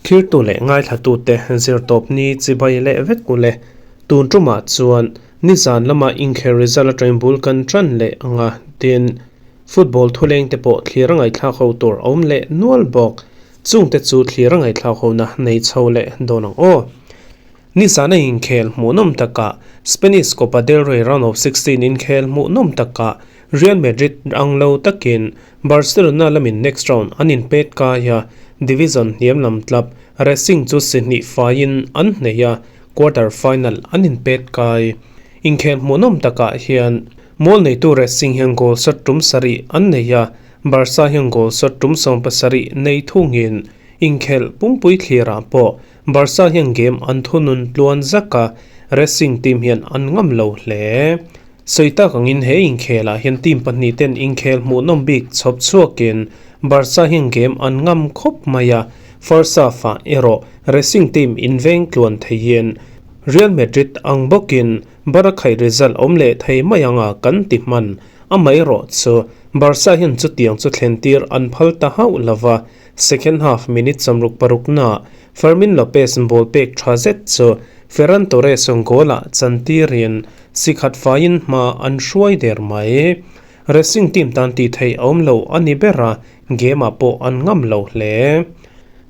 Thirtu leh ngaithlatute zirtawpni chibai leh vek u le. Tun tumah chuan nizan lama inkhel result atangin bul kan tan leh ang a, tin, football thuleng te pawh thlir a ngaihthlak ho tur a awm leh nual bawk. Chungte chu thlir a ngaihthlak hona nei chho leh dawn ang aw. Nizana inkhel hmuhnawm takah Spanish Copa del Rey round of 16 inkhel hmuhnawm takah Real Madrid ang lo takin Barcelona lamin next round an inpet kai a, division hniam lam club Racing chu si hnih faiin an hnei a, quarter final an inpet kai. Inkhel hmuhnawm takah hian mual neitu Racing hian goal shot tum sarih an nei a, Barca hian goal shot tum 70 nei thungin inkhel pumpui thlirah pawh Barca hian game an thunun tluan zak a, Racing team hian an ngam lo hle. Sawi tak angin he inkhelah hian team pahnih ten inkhel hmuhnawm bik chhawp chhuakin Barca hian game an ngam khawp mai a, first half-ah erawh Racing team inveng tluan theihin Real Madrid ang bawkin Barakhaih result awm leh thei mai anga kan ti hman. Amaherawh chu Barca hian chutiang chu thlen tir an phal ta hauh lova, Second half minute 66 na Fermin Lopez ball pek tha zet chu Ferran Torres goal-ah chantirin si khat faiin hma an hruai der mai. Racing team tan tih theih a awm lo a ni ber a, game-ah pawh an ngam lo hle.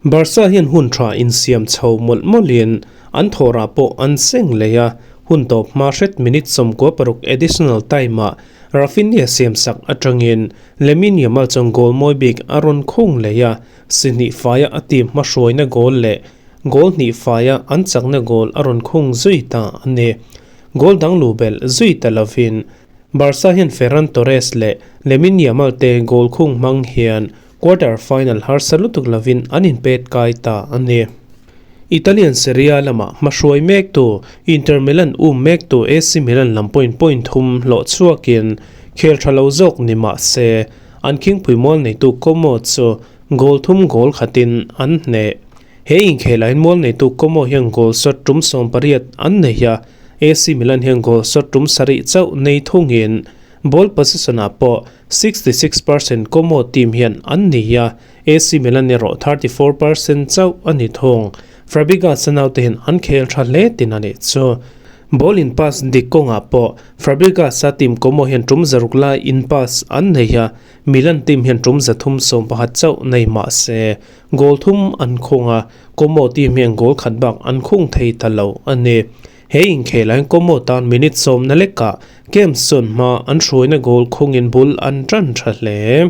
Barca hian hun tha insiam chho mawlh mawlhin an thawhrah pawh an seng leh a, hun tawp hma hret minute 16 additional time-ah Raphinha siamsak atangin Lamine Yamal chuan goal mawi bik a rawn khung leh a, si hnih faia a team hmahruaina goal leh goal hnih faia an chakna goal a rawn khung zui ta a ni. Goal dang luh belh zui ta lovin Barca hian Ferran Torres leh Lamine Yamal te goal khung hmang hian quarter final harsa lutuk lovin an inpet kai ta a ni. Italian Serie A lamah hmahruai mektu Inter Milan um mektu AC Milan lam point point thum hlawh chhuakin khel tha lo zawk ni mah se an khingpui mual neitu Como chu goal thum goal khatin an hneh. He inkhelah hian mual neitu Como hian goal shot tum 18 an nei a, AC Milan hian goal shot tum sarih chauh nei thungin ball possession-ah pawh 66% Como team hian an nei a, AC Milan erawh 34% chauh a ni thung. Fabregas a naute hian an khel tha hle tin a nih chu. Ball in pass dik kawngah pawh Fabregas a team Como hian tum zaruk lai in pass an nei a, Milan team hian tum 311 chauh nei mah se goal thum an khung a, Como team hian goal khat bak an khung thei ta lo a ni. He inkhelah hian Como tan minute sawmna lekah game sawn hma an hruaina goal khungin bul an tan tha hle.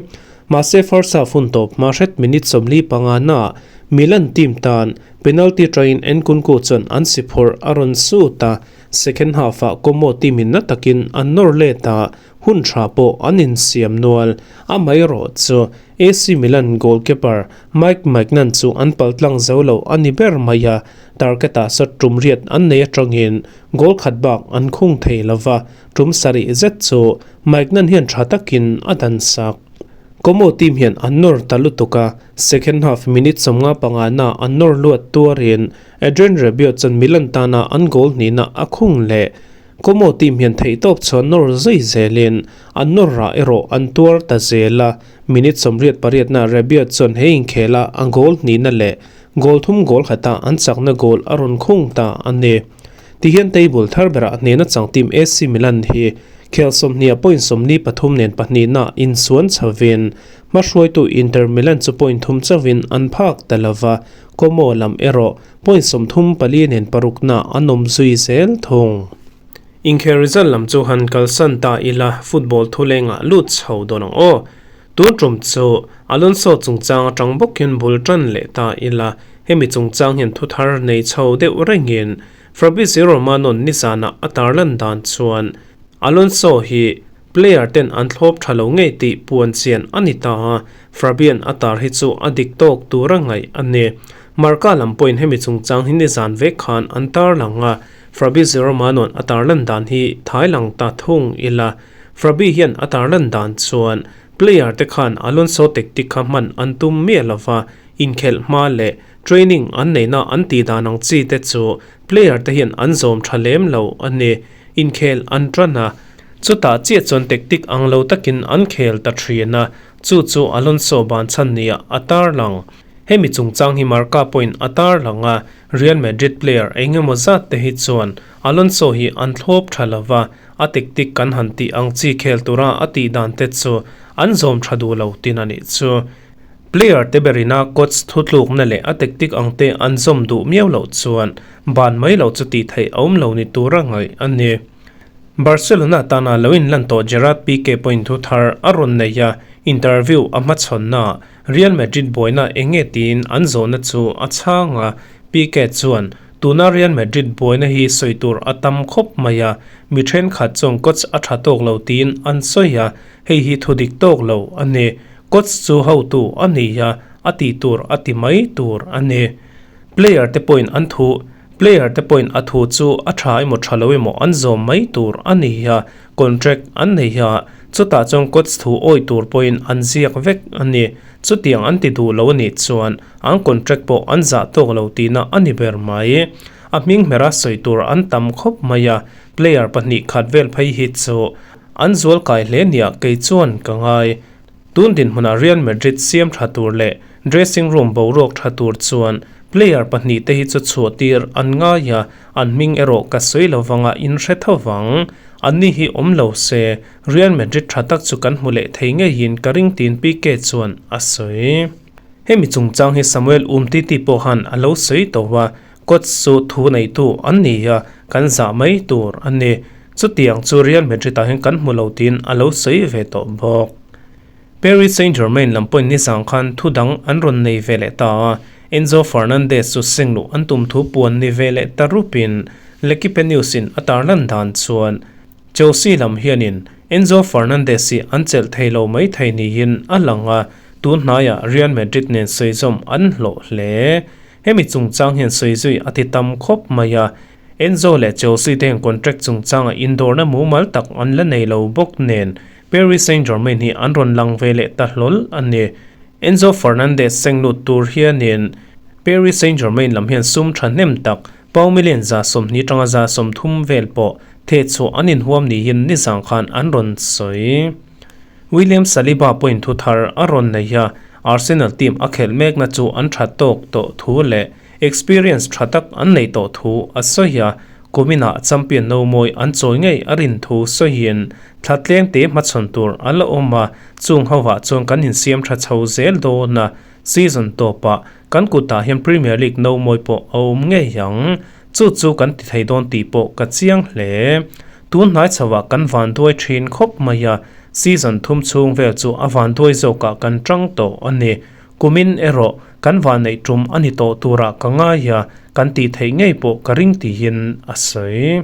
Mahse first half hun tawp hma hret minute 45 na Milan team tan penalty trying Nkunku chuan an si phawrh a rawn sut a, second half ah Como team in na takin an nawr let a, hun tha pawh an insiam nual. Amaherawh chu AC Milan goalkeeper Mike Maignan chu an paltlang zo lo a ni ber mai a, target-ah shot tum riat an nei atangin goal khat bak an khung thei lova, tum sarih zet chu Maignan hian tha takin a dan sak. Como team hian an nawr ta lutuk a, second half minute 55 na an nawr luat tuarin Adrien Rabiot chuan Milan tana an goal hnihna a khung leh. Como team hian theihtawp chuan nawr zui zelin an nawr rah erawh an tuar ta zel a, minute 88 na Rabiot chuan he inkhela a goal hnihna leh goal thum goal khata an chakna goal a rawn khung ta a ni. Tihian table thar berah hnehna chang team AC Milan hi khel 20 point 43 nen pahnihna insuan chhovin hmahruaitu Inter Milan chu point thum chauhin an phak ta lova, Como lam erawh point 34 nen parukna an awm zui zel thung. Inkhel result lam chu han kalsan ta ila football thulengah lut chho dawn ang aw. Tun tum chu Alonso chungchang atang bawkin bul tan leh ta ila hemi chungchang hian thu thar nei chho deuh rengin Fabrizio Romano nizana a tarlan dan chuan Alonso hi player ten an thlawp tha lo ngei tih puan chian a ni ta a, Fabian a tar hi chu a dik tawk tur a ngaih a ni. Marca lam pawhin hemi chungchang hi nizan vek khan an tarlang a, Fabrizio Romano a tarlan dan hi thai lang ta thung ila. Fabi hian a tarlan dan chuan player te khan Alonso tactic kha hman an tum miah lova, inkhelh hma leh training an neihna an tih dan ang chi te chu player te hian an zawm tha lem lo a ni. Inkhel an tan a, Chutah chiah chuan tactic ang lo takin an khel ta thin a, chu chu Alonso ban chhan nia a tarlang. Hemi chungchang hi Marca pawhin a tarlang a, Real Madrid player eng emaw zat te hi chuan Alonso hi an thlawp tha lova, a tactic kan han tih ang chi khel tura a tih dan te chu an zawm tha duh lo tin a nih chu. Player te berina coach thutlukna leh a tactic ang te an zawm duh miau loh chuan ban mai loh chu tih theih a awm lo ni tura ngaih a ni. Barcelona tana lo inlan tawh Gerard Pique pawhin thu thar a rawn nei a, interview a hmachhawnnaah Real Madrid buaina eng nge tiin an zawhna chu a chhang a, Pique chuan, Tuna Real Madrid buaina hi sawi tur a tam khawp mai a, mi thenkhat chuan coach a tha tawk lo tiin an sawi a, hei hi thu dik tawk lo a ni. Coach chu hotu a ni a, a tih tur a ti mai tur a ni. Player te pawhin an thu Player te pawhin a thu chu a tha emaw tha lo emaw an zawm mai tur a ni a, contract an nei a, chutah chuan coach thu awih tur pawhin an ziak vek a ni. Chutiang an ti duh lo a nih chuan an contract pawh an zah tawk lo tihna a ni ber mai. A hming hmera sawi tur an tam khawp mai a, player pahnih khat vel phei hi chu an zual kai hle nia kei chuan ka ngai. Tun dinhmunah Real Madrid siam tha tur leh dressing room boruak tha tur chuan player pahnihte hi chu chhuah tir an ngai a, an hming erawh ka sawi lo vanga in hre tho vang. Anni hi awm lo se, Real Madrid tha tak chu kan hmu leh thei ngeiin ka ring tiin Pique chuan a sawi. Hemi chungchang hi Samuel Umtiti pawh han a lo sawi tawh a, Coach chu thu neitu an ni a, kan zah mai tur a ni. Chutiang chu Real Madrid-ah hian kan hmu lo tiin a lo sawi ve tawh bawk. Paris Saint-Germain lam pawhin nizang khan thu dang an rawn nei ve leh ta a, Enzo Fernandez chu seng luh an tum thu puan ni ve leh ta rupin L'Equipe News-in a tarlan dan chuan Chelsea lam hianin Enzo Fernandez hi an chelh thei lo mai thei niin a lang a, tun hnaiah Real Madrid nen sawizawm an hlawh hle. Hemi chungchang hian sawi zui a ti tam khawp mai a, Enzo leh Chelsea te hian contract chungchanga indawrna mumal tak an la nei lo bawk nen Paris Saint-Germain hi an rawn lang ve leh ta hlawl a ni. Enzo Fernandez seng lut tur hianin Paris Saint-Germain lam hian sum thahnem tak pau million 20 tanga 30 vel pawh thehchhuah an inhuam niin nizang khan an rawn sawi. William Saliba pawhin thu thar a rawn nei a, Arsenal team a khelh mekna chu an tha tawk tawh thu leh experience tha tak an nei tawh thu a sawi a, kuminah champion no mawi an chawi ngei a rin thu sawiin thla tleng te hmachhawn tur a la awm a, chung hovah chuan kan insiam tha chho zel dawn a, season tawpah kan kutah hian Premier League no mawi pawh a awm ngei ang. Chu chu kan ti thei dawn tih pawh ka chiang hle. Tun hnai chhoah kan vanduai thin khawp mai a, season thum chhung vel chu a vanduai zawkah kan tang tawh a ni. Kumin erawh kan vanneih tum a ni tawh turah ka ngai a, kan tih theih ngei pawh ka ring tihin a sawi.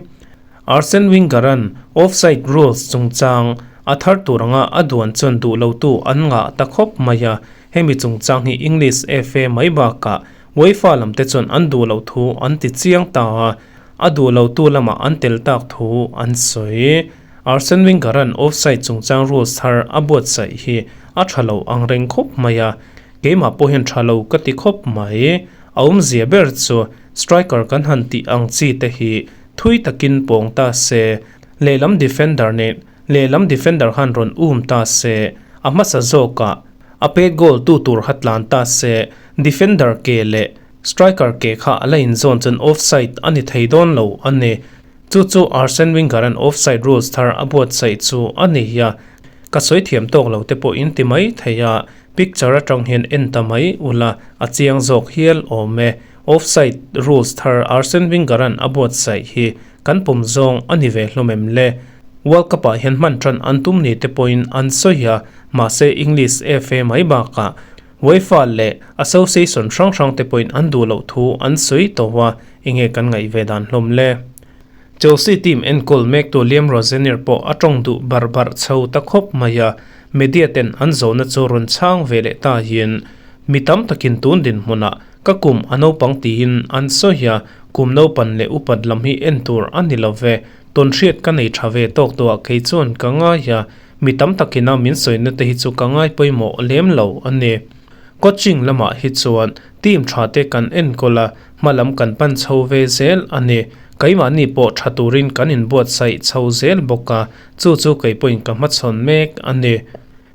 Arsene Wenger-a'n offside rules chungchang a thar tur anga a duan chuan duh lotu an ngah ta khawp mai a, hemi chungchang hi English FA mai bakah UEFA lam te chuan an duh loh thu an ti chiang ta a, a duh lo tu lamah an tel tak thu an sawi. Arsene Wenger-a'n offside chungchang rules thar a buatsaih hi a tha lo ang reng khawp mai a, keimah pawh hian tha lo ka ti khawp mai. A awmzia ber chu striker kan han tih ang chi te hi thui takin pawng ta se, lehlam defender nen lehlam defender khan rawn um ta se, a hmasa zawkah a pet goal tu tur kha tlan ta se, Defender ke leh striker ke kha a la inzawn chuan offside a ni thei dawn lo a ni. Chu chu Arsene Wenger-a'n offside rules thar a buatsaih chu a ni a, ka sawi thiam tawk lo te pawh in ti mai thei a, picture atang hian en ta mai ula a chiang zawk hial awm e. Offside rules thar Arsene Wenger-a'n a buatsaih hi kan pawm zawng a ni ve hlawm em le? World Cup-ah hian hman tan an tum ni te pawhin an sawi a, mahse English FA mai bakah UEFA leh association hrang hrang te pawhin an duh loh thu an sawi tawh a, enge kan ngaih ve dan hlawm le? Chelsea team enkawl mektu Liam Rosenior pawh a tawng duh bar bar chho ta khawp mai a, media ten an zawhna chu rawn chhang ve leh ta hian mi tam takin tun dinhmunah ka kum a naupang tiin an sawi a, kum naupan leh upat lam hi en tur a ni lo ve, tawnhriat ka nei tha ve tawk tawh ah kei chuan ka ngai a, Mi tam takin a min sawina te hi chu ka ngai pawimawh lem lo a ni. Coaching lamah hi chuan team tha te kan enkawl a, hma lam kan pan chho ve zel a ni. Keimahni pawh tha turin kan inbuatsaih chho zel bawk a, chu chu kei pawhin ka hmachhawn mek a ni.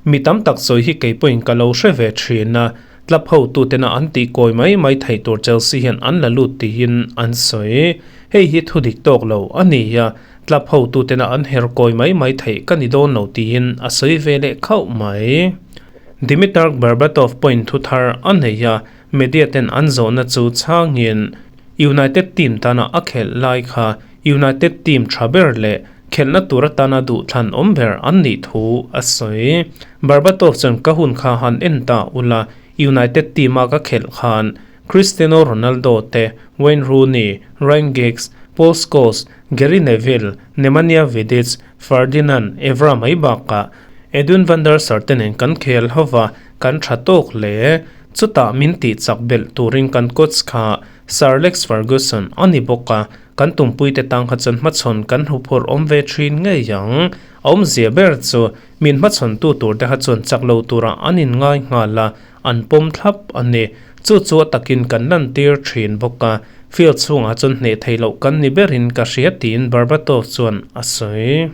Mi tam tak sawi hi kei pawhin ka lo hre ve thin a, club hotutena an tih kawi mai mai theih tur Chelsea hian an la lut tiin an sawi. Hei hi thu dik tawk lo a ni a, club hotutena an her kawi mai mai theih ka ni dawn lo tiin a sawi ve leh khauh mai. Dimitar Berbatov pawhin thu thar a nei a, Media ten an zawhna chu chhangin United team tana a khelh lai kha United team tha ber leh khelhna tur atana duhthlan awm ber an nih thu a sawi. Berbatov chuan ka hun kha han en ta ula, United team a ka khelh khan Cristiano Ronaldo te, Wayne Rooney, Ryan Giggs, Paul Scholes, Gary Neville, Nemanja Vidic, Ferdinand Evra mai bakah Edwin van der Sar te nen kan khel hova kan tha tawk hle. Chutah min tih chak belh turin kan coach kha Sir Alex Ferguson a ni bawk a, kan tumpuite tang kha chuan hmachhawn kan hmuphur awm ve thin ngei ang. A awmzia ber chu min hmachhawntu turte kha chuan chak lo turah an inngai nghal a, an pawm thlap a ni. Chu chu a takin kan lantir thin bawk a, field chhungah chuan hneh thei loh kan ni berin ka hria tiin Berbatov chuan a sawi.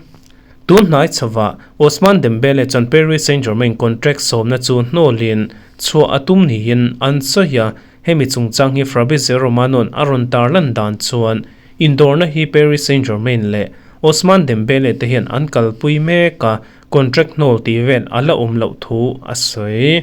Tun hnai chhovah Ousmane Dembele chuan Paris Saint-Germain contract sawmna chu hnawlin chhuah a tum niin an sawi a, hemi chungchang hi Fabrizio Romano-a'n a rawn tarlan dan chuan indawrna hi Paris Saint-Germain leh Ousmane Dembele te hian an kalpui mek a, contract hnawl tih vel a la awm loh thu a sawi.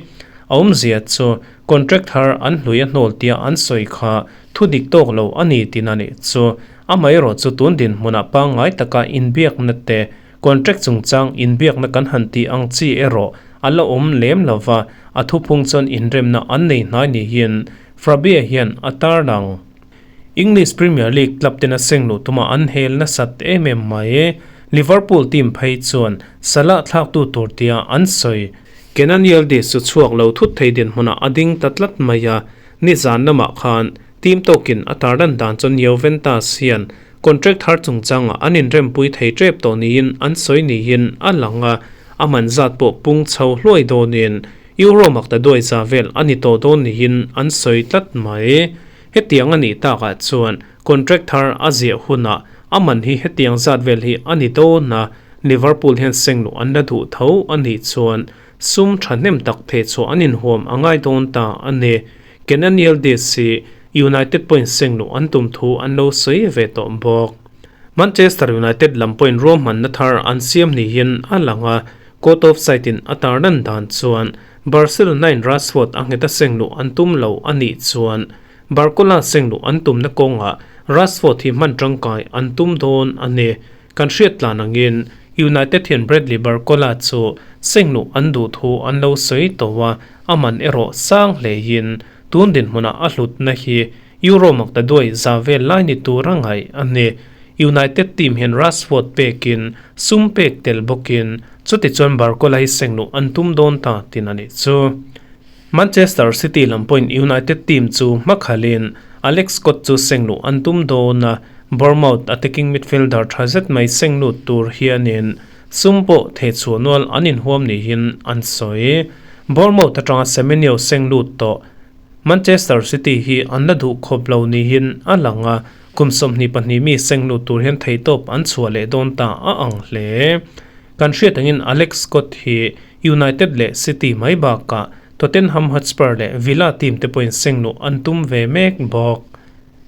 A awmzia chu contract thar an hlui a hnawl tia an sawi kha thu dik tawk lo a ni tin a nih chu. Amaherawh chu tun dinhmunah pangngai taka inbiakna te, contract chungchang inbiakna kan han tih ang chi erawh a la awm lem lo va, a thuphung chuan inremna an nei hnai niin Frabia hian a tarlang. English Premier League club tena seng luh tuma an hel nasat em em mai. Liverpool team phei chuan Salah thlaktu tur tia an sawi. Kenan Yildiz chu chhuak lo thut thei dinhmunah a ding ta tlat mai a, nizan lamah khan Team tawkin a tarlan dan chuan Juventus hian contract thar chungchangah an inrempui thei tep tawh niin an sawi niin a lang a, a man zat pawh pung chho hluai dawnin Euro makta duai za vel a ni tawh dawn niin an sawi tlat mai. Hetiang a nih takah chuan contract thar a ziah hunah a man hi hetiang zat vel hi a ni dawn a, Liverpool hian sengluh an la duh tho a nih chuan sum thahnem tak theh chhuah an inhuam a ngai dawn ta a ni. Kenan Yildiz hi United pawhin sengluh an tum thu an lo sawi ve tawh bawk. Manchester United lam pawhin ruahmanna thar an siam niin a lang a, Court of Sight in a tarlan dan chuan Barcelona in Rashford a nghet a sengluh an tum lo a nih chuan Barcola sengluh an tumna kawngah Rashford hi hman tangkai an tum dawn a ni. Kan hriat tlan angin United hian Bradley Barcola chu sengluh an duh thu an lo sawi tawh a, A man erawh sang hleiin tun dinhmunah a hlutna hi Euro makta duai za vel lai ni tur a ngaih a ni. United team hian Rashford pekin sum pek tel bawkin chutichuan Barcola hi sengluh an tum dawn ta tin a nih chu. Manchester City lam pawhin United team chu hmakhalin Alex Scott chu sengluh an tum dawn a, Bournemouth attacking midfielder tha zet mai senglut tur hianin Sum pawh thehchhuah nual an inhuam niin an sawi. Bournemouth atanga Semenyo seng lut tawh Manchester City hi an la duh khawp lo niin a lang a, kum 22 mi seng lut tur hian theihtawp an chhuah leh dawn ta a ang hle. Kan hriat angin Alex Scott hi United leh City mai bakah Tottenham Hotspur leh Villa team te pawhin seng luh an tum ve mek bawk.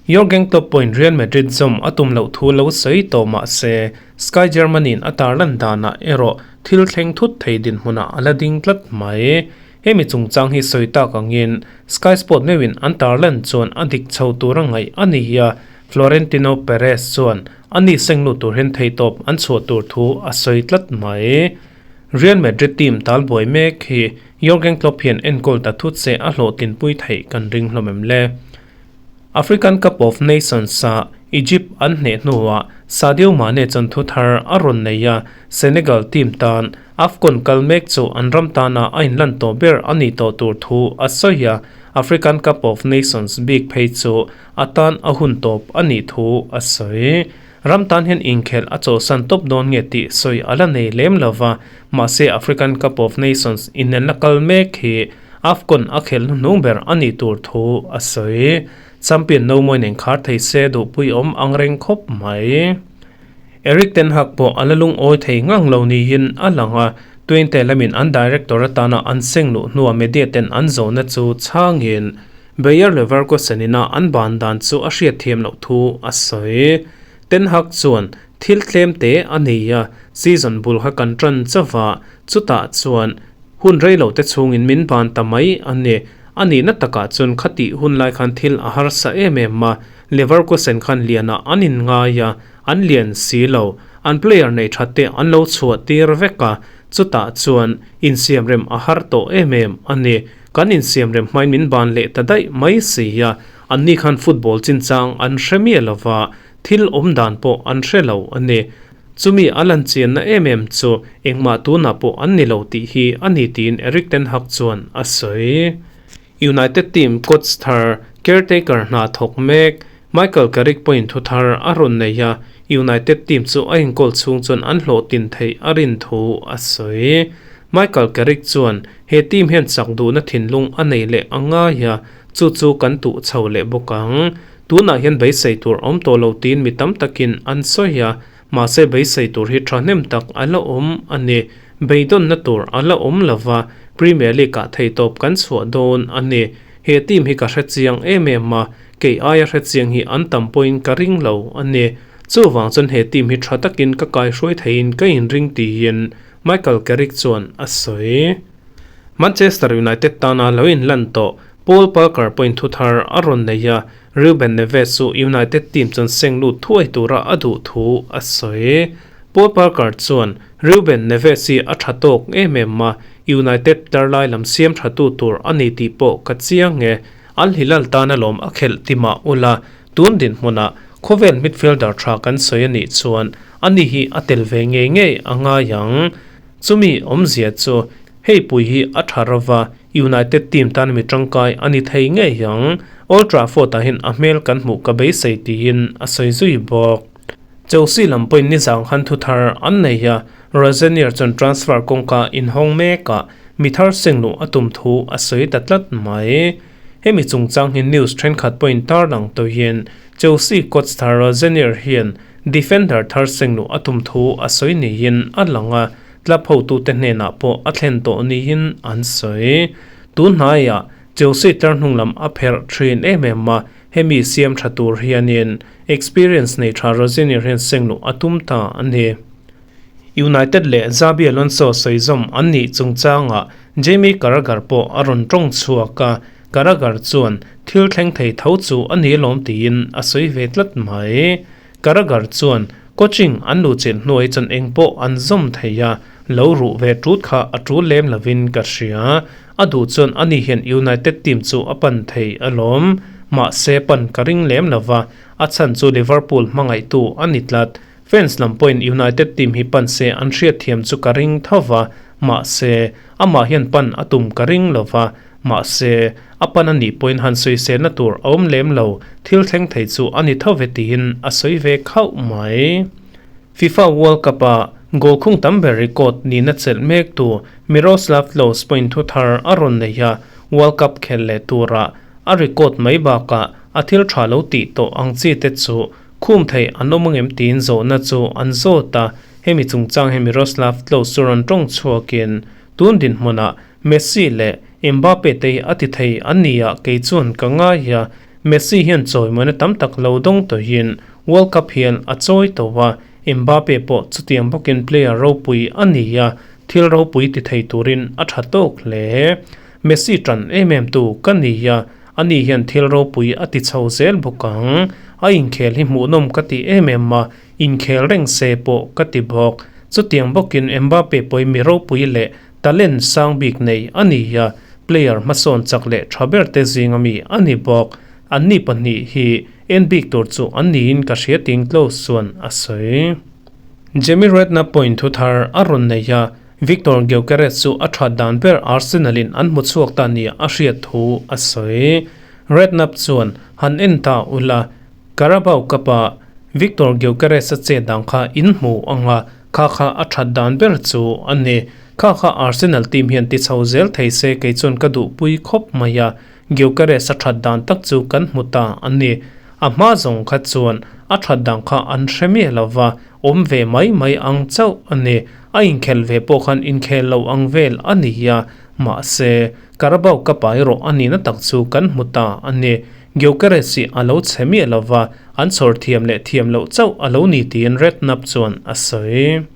Jurgen Klopp pawhin Real Madrid zawm a tum loh thu lo sawi tawh mah se, Sky Germany-in a tarlan danah erawh thil thleng thut thei dinhmunah a la ding tlat mai. Hemi chungchang hi sawi tak angin Sky Sport meuhin an tarlan chuan a dik chho tur a ngaih a ni a, Florentino Perez chuan a ni sengnu tur hian theihtawp an chhuah tur thu a sawi tlat mai. Real Madrid team talbuai mek hi Jurgen Klopp hian enkawl ta thut se a hlawhtlinpui theih kan ring hlawm em le? African Cup of Nations-a Egypt an hneh hnuah Sadio Mane chuan thu thar a rawn nei a, Senegal team tan AFCON kal mek chu an ram tana a inlan tawh ber a nih tawh tur thu a sawi a, African Cup of Nations bik phei chu a tan a hun tawp a nih thu a sawi. Ram tan hian inkhelh a chawhsan tawp dawn nge tih sawi a la nei lem lo va, mahse African Cup of Nations inelna kal mek hi AFCON a khelh hnuhnung ber a nih tur thu a sawi. Champion no mawi nen khar thei se duhpui awm ang reng khawp mai. Erik ten Hag pawh a la lungawi thei ngang lo niin a lang a, Twente lamin an director atana an seng luh hnua media ten an zawhna chu chhangin Bayer Leverkusen ina an ban dan chu a hriatthiam loh thu a sawi. Ten Hag chuan thil tlem te a nei a, season bul kha kan tan chauh a, chutah chuan hun rei lo te chhungin min ban ta mai a ni. A nihna takah chuan khatih hun lai khan thil a harsa em em a, Leverkusen khan lianah an inngai a, an lian si lo. An player nei that te an lo chhuah tir vek a, chutah chuan insiamrem a har tawh em em a ni. Kan insiamrem hmain min ban leh ta daih mai si a, anni khan football chinchang an hre miah lo va, thil awm dan pawh an hre lo a ni. Chumi a lan chianna em em chu engmah tunah pawh an ni lo tih hi a ni tiin Erik ten Hag chuan a sawi. United team coach thar, caretaker hna thawk mek, Michael Carrick pawhin thu thar a rawn nei a, United team chu a inkawl chhung chuan an hlawhtlin theih a rin thu a sawi. Michael Carrick chuan he team hian chak duhna thinlung a nei leh a ngai a, chu chu kan tuh chho leh bawk ang. Tunah hian beisei tur awm tawh lo tiin mi tam takin an sawi a, mahse beisei tur hi thahnem tak a la awm a ni. Beidawnna tur a la awm lo va, Premier League-ah theihtawp kan chhuah dawn a ni. He team hi ka hrechiang em em a, kei aia hrechiang hi an tam pawhin ka ring lo a ni. Chuvang chuan he team hi tha takin ka kaihruai theihin ka inring tiin Michael Carrick chuan a sawi. Manchester United tana lo inlan tawh Paul Parker pawhin thu thar a rawn nei a, Ruben Neves chu United team chuan seng lut thuai tura a duh thu a sawi. Paul Parker chuan, Ruben Neves hi a tha tawk em em a, United tarlai lam siam tha tu tur a ni tih pawh ka chiang e. Al Hilal tana lawm a khelh ti mah ula, tun dinhmunah khawvel midfielder tha kan sawi a nih chuan ani hi a tel ve ngei ngei a ngai ang. Chumi awmzia chu hei pui hi a tha rova, United team tan mi tangkai a ni thei ngei ang. Old Trafford ah hian a hmel kan hmuh ka beisei tiin a sawi zui bawk. Chelsea lam pawhin nizang khan thu thar an nei a, Rosenior chuan transfer kawngka inhawng mekah mi thar seng luh a tum thu a sawi ta tlat mai. Hemi chungchang hi news thenkhat pawhin tarlang tawhin Chelsea coach thar Rosenior hian defender thar seng luh a tum thu a sawi niin a lang a, club hotute hnenah pawh a thlen tawh niin an sawi. Tun hnaiah Chelsea tlar hnung lam a pherh thin em em a, hemi siam tha tur hianin experience nei tha Rosenior hian seng luh a tum ta a ni. United leh Xabi Alonso sawizawm an nih chungchangah Jamie Carragher pawh a rawn tawng chhuak a, Carragher chuan thil thleng thei tho chu a ni alawm tiin a sawi ve tlat mai. Carragher chuan coaching an luhchilh hnuai chuan eng pawh an zawm thei a, lo ruh ve tut kha a tul lem lovin ka hria. A duh chuan ani hian United team chu a pan thei alawm. Mahse pan ka ring lem lova, a chhan chu Liverpool hmangaihtu a ni tlat. Fans lam pawhin United team hi pan se an hriatthiam chu ka ring tho va, mahse, amah hian pan a tum ka ring lo va, mahse, a pan a nih pawhin han sawiselna tur a awm lem lo, thil thleng thei chu a ni tho ve tiin a sawi ve khauh mai. FIFA World Cup-a goal khung tam ber record nihna chelh mektu Miroslav Klose pawhin thu thar a rawn nei a, World Cup khel leh tura a record mai bakah a thil tha lo tih tawh ang chi te chu Khum theih an awm angem tiin zawhna chu an zawt a, hemi chungchang hi Miroslav Klose chu rawn tawng chhuakin tun dinhmunah Messi leh Mbappe te hi a ti thei an ni ah kei chuan ka ngai a, Messi hian chawimawina tam tak lo dawng tawhin World Cup hian a chawi tawh a, Mbappe pawh chutiang bawkin player ropui a ni a, thil ropui ti thei turin a tha tawk hle. Messi tan em em tu ka ni a, Ani hian thil ropui a ti chho zel bawk ang. A inkhel hi hmuhnawm ka ti em em a, inkhel reng se pawh ka ti bawk. Chutiang bawkin Mbappe pawhin mi ropui leh talent sang bik nei a ni a, player hmasawn chak leh tha ber te zinga mi a ni bawk. Anni pahnih hi en bik tur chu an niin ka hria ting Klose chuan a sawi. Jamie Redknapp pawhin thu thar a rawn nei a, Viktor Gyökeres chu a that dan ber Arsenal in an hmu chhuak ta nia a hriat thu a sawi. Redknapp chuan han en ta ula, Carabao Cup ah Viktor Gyökeres a chet dan kha in hmu ang a, kha kha a that dan ber chu a ni. Kha kha Arsenal team hian ti chho zel thei se kei chuan ka duhpui khawp mai a, Gyökeres a that dan tak chu kan hmu ta a ni. A hma zawng kha chuan a that dan kha an hre miah lo va, awm ve mai mai ang chauh a ni. A inkhel ve pawh khan inkhel lo ang vel a ni a, mahse, Carabao Cup ah erawh a nihna tak chu kan hmu ta a ni. Gyökeres hi a lo chhe miah lo va, an chhawr thiam leh thiam loh chauh a lo ni tiin Redknapp chuan a sawi.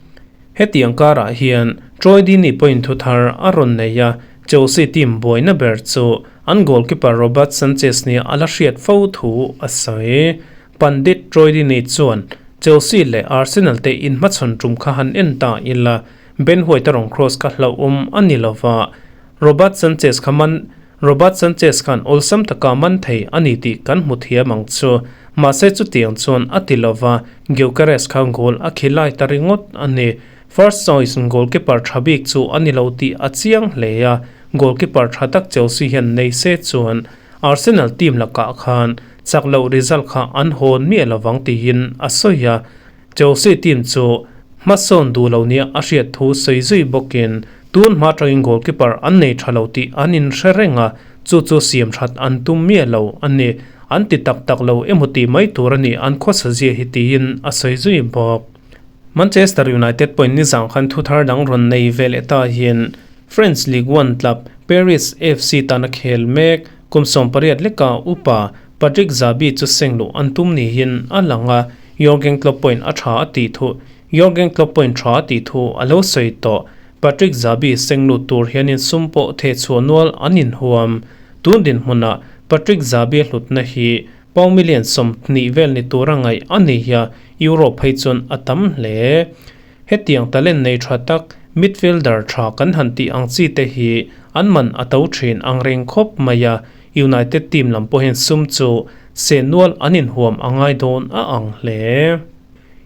Hetiang karah hian Troy Deeney pawhin thu thar a rawn nei a, Chelsea team buaina ber chu an goalkeeper Robert Sanchez nia a la hriat fo thu a sawi. Pandit Troy Deeney chuan Chelsea leh Arsenal te inhmachhawn tum kha han en ta ila, Ben White a rawn cross kha hlauhawm a ni lova, Robert Sanchez kha man Robert Sanchez khan awlsam taka man thei a ni tih kan hmu thiam ang chu. Mahse chutiang chuan a ti lova, Gyökeres kha goal a khi lai ta ringawt a ni. First choice goalkeeper tha bik chu a ni lo tih a chiang hle a, goalkeeper tha tak Chelsea hian nei se chuan Arsenal team lakah khan chak loh result kha an hawn miah lovang tiin a sawi a. Chelsea team chu hmasawn duh lo nia a hriat thu sawi zui bawkin tun hma atangin goalkeeper an nei tha lo tih an inhre reng a, chu chu siam that an tum miah lo a ni. An ti tak tak lo emaw tih mai tur a ni an khawsa zia hi tiin a sawi zui bawk. Manchester United pawhin nizang khan thu thar dang rawn nei ve leh ta hian French Ligue 1 club Paris FC tana khel mek kum 18 leka upa Patrick Zabi chu seng luh an tum niin a lang a, Jurgen Klopp pawhin a tha a tih thu Jurgen Klopp pawhin tha a tih thu a lo sawi tawh. Patrick Zabi seng lut tur hianin sum pawh theh chhuah nual an inhuam. Tun dinhmunah Patrick Zabi a hlutna hi pound million 20 vel ni tura ngaih a ni a, Euro phei chuan a tam hle. Hetiang talent nei tha tak midfielder tha kan han tih ang chi te hi an man a to thin ang reng khawp mai a, United team lam pawhin sum chu se nual an inhuam a ngai dawn a ang hle.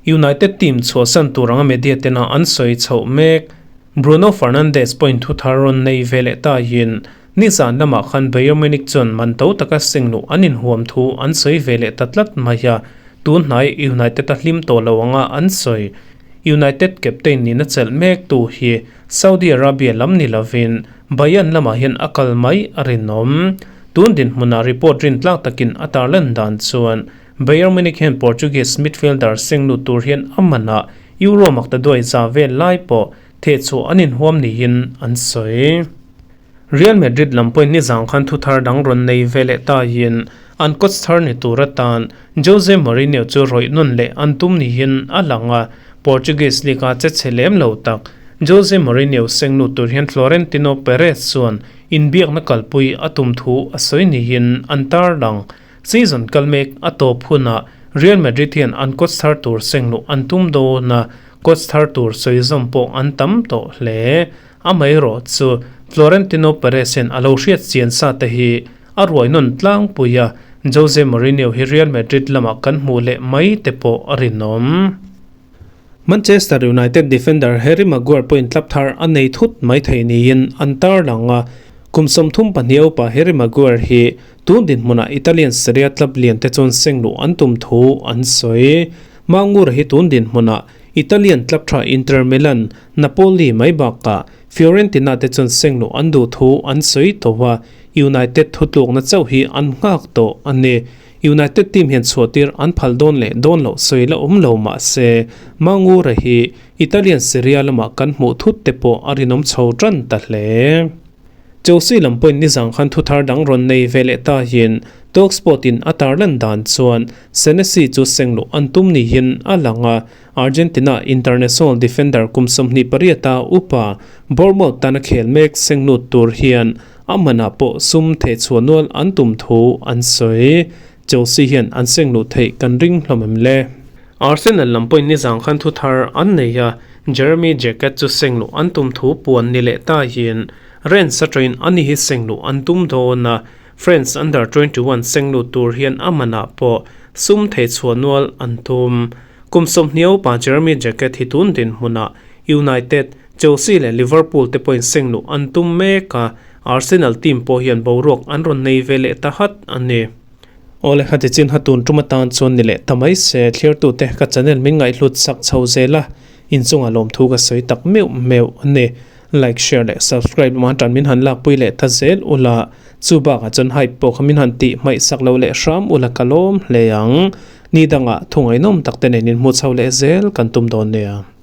United team chhuahsan tur anga media tena an sawi chhoh mek. Bruno Fernandes pawhin thu thar rawn nei ve leh tahin nizan lamah khan Bayern Munich chuan man to taka seng luh an inhuam thu an sawi ve leh ta tlat mai a, tun hnai United a hlim tawh lo anga an sawi. United captain nihna chelh mek tu hi Saudi Arabia lam ni lovin Bayern lamah hian a kal mai a rinawm. Tun dinhmunah report rintlak takin a tarlan dan chuan Bayern Munich hian Portuguese midfielder seng lut tur hian a manah Euro maktaduai za vel lai pawh thehchhuah an inhuam niin an sawi. Real Madrid lam pawhin nizang khan thu thar dang rawn nei ve leh tahin an coach thar ni tur atan Jose Mourinho chu rawih nawn leh an tum niin a lang a, Portuguese League-a che chhe lem lo tak Jose Mourinho seng lut tur hian Florentino Perez chuan inbiakna kalpui a tum thu a sawi niin an tarlang. Season kal mek a tawp hunah Real Madrid hian an coach thar tur seng luh an tum dawn a, coach thar tur sawi zawm pawh an tam tawh hle. Amaherawh chu Florentino Perez hian a lo hriat chian sa te hi a ruai nawn tlangpui a, Jose Mourinho hi Real Madrid lamah kan hmuh leh mai te pawh a rinawm. Manchester United defender Harry Maguire pawhin club thar a nei thut mai thei niin an tarlang a, kum 32 upa Harry Maguire hi tun dinhmunah Italian Serie A club lian te chuan seng luh an tum thu an sawi. Maguire hi tun dinhmunah Italian club tha Inter Milan, Napoli mai bakah Fiorentina te chuan seng luh an duh thu an sawi tawh a, United thutlukna chauh hi an nghak tawh a ni. United team hian chhuahtir an phal dawn leh dawn loh sawi la awm lo mah se, Mangura hi Italian Serie A lamah kan hmuh thut te pawh a rinawm chho tan ta hle. Chelsea lam pawhin nizang khan thu thar dang rawn nei ve leh tahin Talksport in a tarlan dan chuan Senesi chu seng luh an tum niin a lang a, Argentina international defender kum 28 a upa Bournemouth tana khel mek seng lut tur hian A manah pawh sum theh chhuah nual an tum thu an sawi. Chelsea hian an seng luh theih kan ring hlawm em le? Arsenal lam pawhin nizang khan thu thar an nei a, Jeremy Jacquet chu seng luh an tum thu puan ni leh tahin Rennes atangin ani hi seng luh an tum dawn a, France Under 21 seng lut tur hian a manah pawh sum theh chhuah nual an tum. Kum 20 upa Jeremy Jacquet hi tun dinhmunah United Chelsea leh Liverpool te pawhin seng luh an tum mek a, Arsenal team pawh hian boruak an rawn nei ve leh ta hat a ni. Awle khati chin ha tun tum atan chuan ni leh ta mai se, thliartute ka channel min ngaihhlut sak chho zel a, inchungah lawmthu ka sawi tak meuh meuh a ni. Like, share leh subscribe lamah tan min han lakpui leh ta zel ula, chu bakah chuan hype pawh kha min han tih hmaih sak lo leh hram ula ka lawm hle ang. Ni dangah thungainawm tak te nen inhmu chho leh zel kan tum dawn nia.